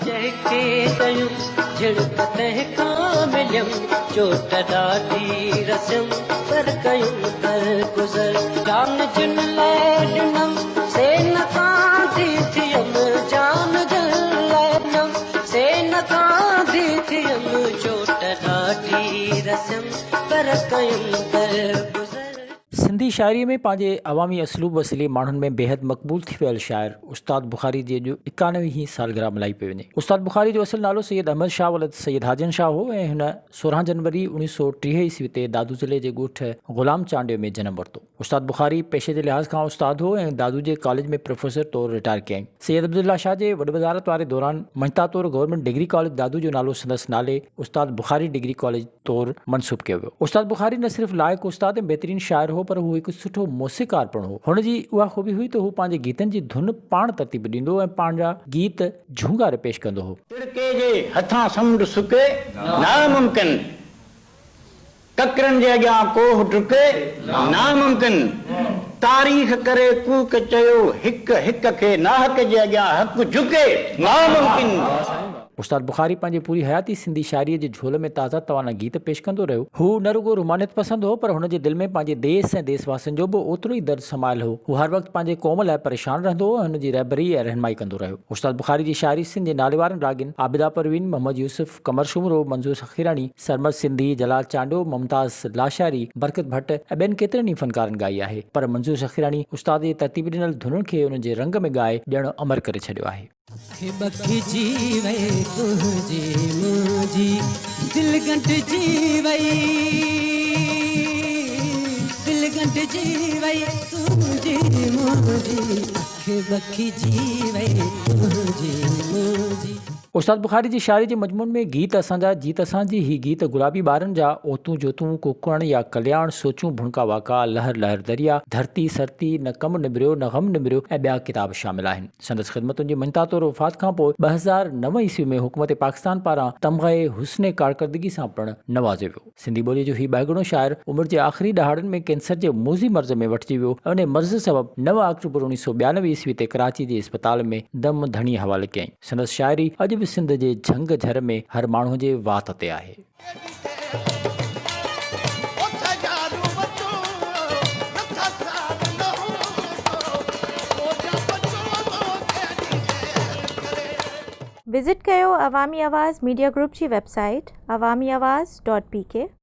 چهڪي ڪيون جهڙڪ تنهن کان مليم چوٽ ڏاڍي رسيم پر ڪيم درگذر جان جن لئه ڏنم سي نه ڪانڌي ٿيم جان جن لئه ڏنم سي نه ڪانڌي ٿيم چوٽ ڏاڍي رسيم پر ڪيم درگذر. سنڌي شاعريء ۾ پنهنجي عوامي اسلوب وسيلي ماڻهن ۾ بيحد مقبول ٿي ويل شاعر استاد بخاري جي اڄ 91 هين سالگرهه ملهائي پئي وڃي. استاد بخاري جو اصل نالو سيد احمد شاهه ولد سيد حاجن شاهه هو ۽ هن 16 جنوري 1930 عيسوي تي دادو ضلعي جي ڳوٺ غلام چانڊيو ۾ جنم ورتو. استاد بخاري پيشي جي لحاظ کان استاد هو ۽ دادو جي ڪاليج ۾ پروفيسر طور رٽائر ڪيائين. سيد عبدالله شاهه جي وڏ وزارت واري دوران مڃتا طور گورنمينٽ ڊگري ڪاليج دادو جو نالو سندس نالي استاد بخاري ڊگري ڪاليج طور منسوب ڪيو ويو. استاد بخاري نه صرف لائق استاد ۽ بهترين شاعر هو پر هو هڪ سٺو موسيقار پڻ هو. هن جي اها خوبي هئي ته هو پنهنجي گيتن جي ڌن پاڻ ترتيب ڏيندو هو ۽ پنهنجا گيت جهونگاري پيش ڪندو هو. تڙڪي جي هٿان سمنڊ سڪي، ناممڪن. ڪڪرن جي اڳيان ڪوهه ڊڪي، ناممڪن. تاريخ ڪري ڪوڪ چيو، هڪ هڪ کي ناحق جي اڳيان حق جهڪي، ناممڪن. استاد بخاري پنهنجي پوري حياتي سنڌي شاعريء جي جهول ۾ تازا توانا گيت پيش ڪندو رهيو. هو نه رڳو رومانيت پسند هو پر هن جي دل ۾ پنهنجي ديس ۽ ديس واسين جو به اوترو ئي درد سمايل هو. هو هر وقت پنهنجي قوم لاء پريشان رهندو هو ۽ هن جي رهبري ۽ رهنمائي ڪندو رهيو. استاد بخاري جي شاعري سنڌ جي ناليوارن راڳين عابده پروين، محمد يوسف، قمر سومرو، منظور سخيراڻي، سرمد سنڌي، جلال چانڊيو، ممتاز لاشاري، برڪت ڀٽ ۽ ٻين ڪيترن ئي فنڪارن ڳائي آهي پر منظور سخيراڻي استاد جي ترتيب ڏنل ڌنن کي انهن جي رنگ ۾ ڳائي ڄڻ امر ڪري ڇڏيو آهي. اک ٻکجي وئي تنهنجي منهنجي دل ڳنڍجي وئي دل ڳنڍجي وئي تنهنجي منهنجي اک ٻکجي وئي تنهنجي منهنجي. استاد بخاري جي شاعري جي مجموعن ۾ گيت اسان جا جيت اسان جي، هي گيت گلابي ٻارن جا، اوتون جوتون، ڪوڪڻ يا ڪلياڻ، سوچون ڀڻڪا واڪا، لهر لهر دريا، ڌرتي سرتي، نه ڪم نبريو نه غم نبريو ۽ ٻيا ڪتاب شامل آهن. سندس خدمتن جي مڃتا طور وفات کان پوء 2009 عيسوي ۾ حڪومت پاڪستان پاران تمغه حسن ڪارڪردگي سان پڻ نوازيو ويو. سنڌي ٻوليء جو هي ٻهڳڻو شاعر عمر جي آخري ڏهاڙن ۾ ڪينسر جي موذي مرض ۾ وٺجي ويو ۽ انهي مرض سبب نو آڪٽوبر 1992 عيسوي تي ڪراچي جي اسپتال ۾ دم ڌڻيء حوالي ڪيائين. سندس شاعري اڄ به سنڌ جي جهنگ جهر ۾ هر ماڻهوء جي وات تي آهي. وزٽ ڪيو عوامي آواز ميڊيا گروپ جي web site Awami Awaz dot P K.